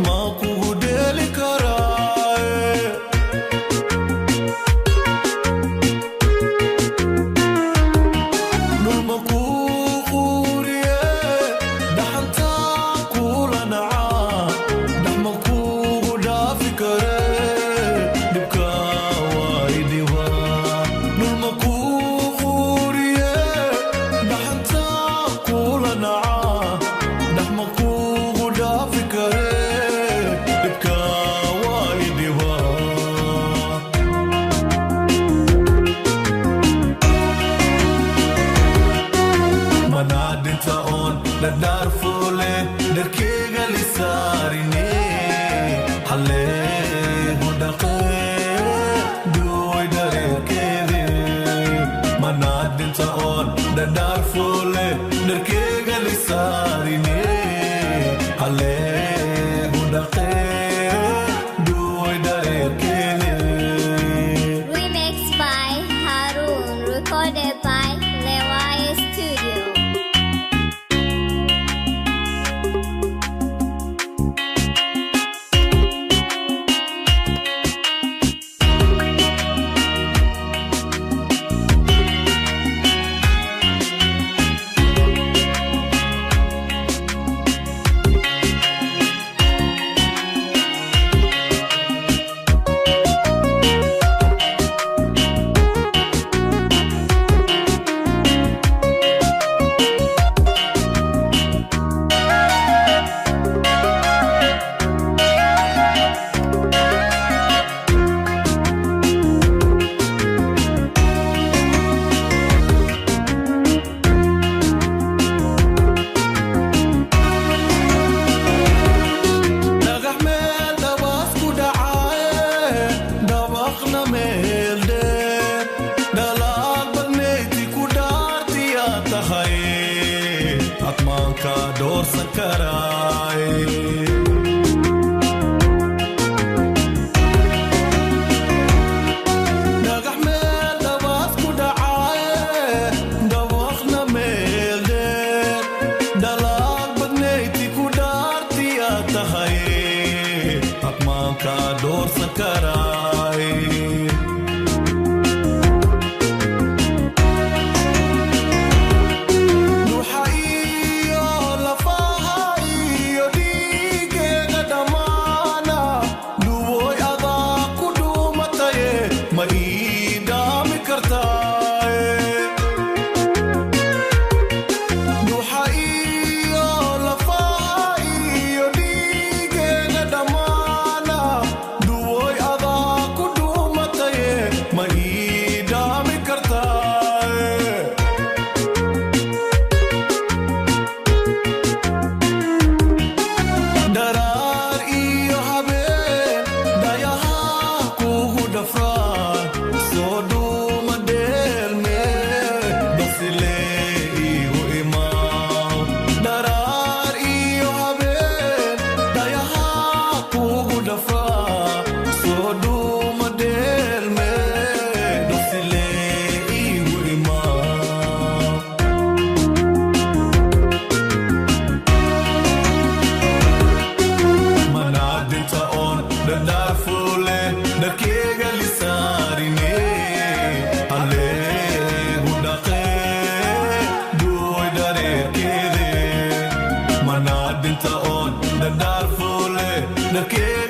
Atmaa kugu dheeli karaaye. Dhulma kuu quuriye, dhaxantaa kula nacaa, dhaxma kugu dhaafi karee, dhibkaa waa i dhibaa. Dhulma kuu quuriye, dhaxantaa kula nacaa, dhaxma kugu dhaafi karee, dhibkaa waa i dhibaa. Manaadinta oon dhadhaar fuule, dharkeyga lisaarine, halleegu dhaqee, duway dhareerkeede. Manaadinta oon dhadhaar fuule, dharkeyga lisaarine, halleegu dhaqee, duway dhareerkeede. Remix by Harun, recorded by Lewai Studio. Dhagax meel dhabaas ku dhacaaye, dhabaqna meel dheer, dhalaal badnayti ku dhaartiyaa tahay, atmaanka doorsan karaaye. Dhagax meel dhabaas ku dhacaaye, dhabaqna meel dheer, dhalaal badnayti ku dhaartiyaa tahay, atmaanka doorsan karaaye. Dhuuxa iyo lafaha iyo dhiiggeega dhammaana, dhuwoy adaa ku dhuumataye, ma ii dhaami kartaaye. Dhuuxa iyo lafaha iyo dhiiggeega dhammaana, dhuwoy adaa ku dhuumataye, ma ii dhaami kartaaye. Dharaar iyo habeen dhayaha kugu dhafraan, soo dhuuma dheelme, basile igu imaaw. Dharaar iyo habeen dhayaha kugu dhafraan, soo dhuuma dheelme, basile igu imaaw. Manaadinta oon dhadhaar fuule, dharkeyga lisaarine, halleegu dhaqee, duway dhareerkeede. Manaadinta oon dhadhaar fuule, dharkeyga